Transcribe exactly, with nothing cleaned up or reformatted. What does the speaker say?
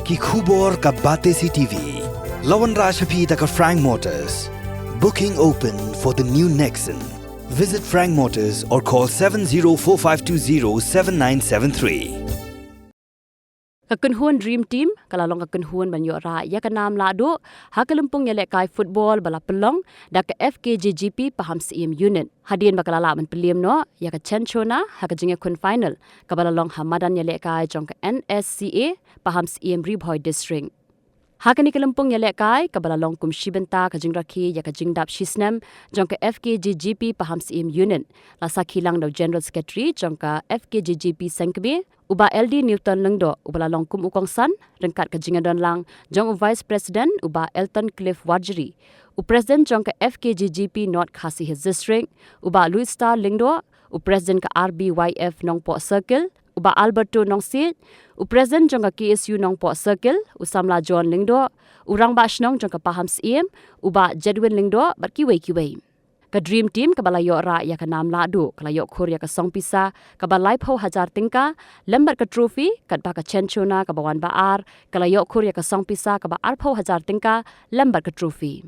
Ki khubor ka Batesi TV. La wanrah sha phi da ka Frank Motors. Booking open for the new Nexon. Visit Frank Motors or call seven zero four five two zero seven nine seven three. Ka kynhun Dream Team ka la long ka kynhun ban ïoh rah ïa ka nam lahduh ha ka lympung ïalehkai football ba la pynlong da ka F K J G P Pahamsyiem Unit, hadien ba ka la lah ban pynliem noh ïa ka Chenchona ha ka jingïakhun final kaba la long ha madan ïalehkai jong ka N S C A Pahamsyiem, Ri Bhoi District. Ha kane ka lympung ïalehkai kaba la long kum shi bynta ka jingrakhe ïa ka jingdap shisnem jong ka F K J G P Pahamsyiem Unit, la sakhi lang da u General Secretary jong ka F K J G P Seng Kmie, u Bah L D Newton Lyngdoh, uba la long kum u kongsan ryngkat ka jingïadon lang jong u Vice President, u Bah Elton Cliff Warjri, u President jong ka F K J G P North Khasi Hills District, u Bah Louis Star Lyngdoh, u President ka R B Y F Nongpoh Circle, u Bah Alberto Nongsiej, u President jong ka K S U Nongpoh Circle, u Samla John Lyngdoh, u Rangbah Shnong jong ka Pahamsyiem, u Bah Jedwin Lyngdoh, bad kiwei kiwei. Ka Dream Team kaba la ïoh rah ïa ka nam lahduh ka la ïoh khur ïa ka song pisa kaba laiphew hajar tyngka lem bad ka trophy, katba ka Chenchona kaba wan ba ar ka la ïoh khur ïa ka song pisa kaba arphew hajar tyngka lem bad ka trophy.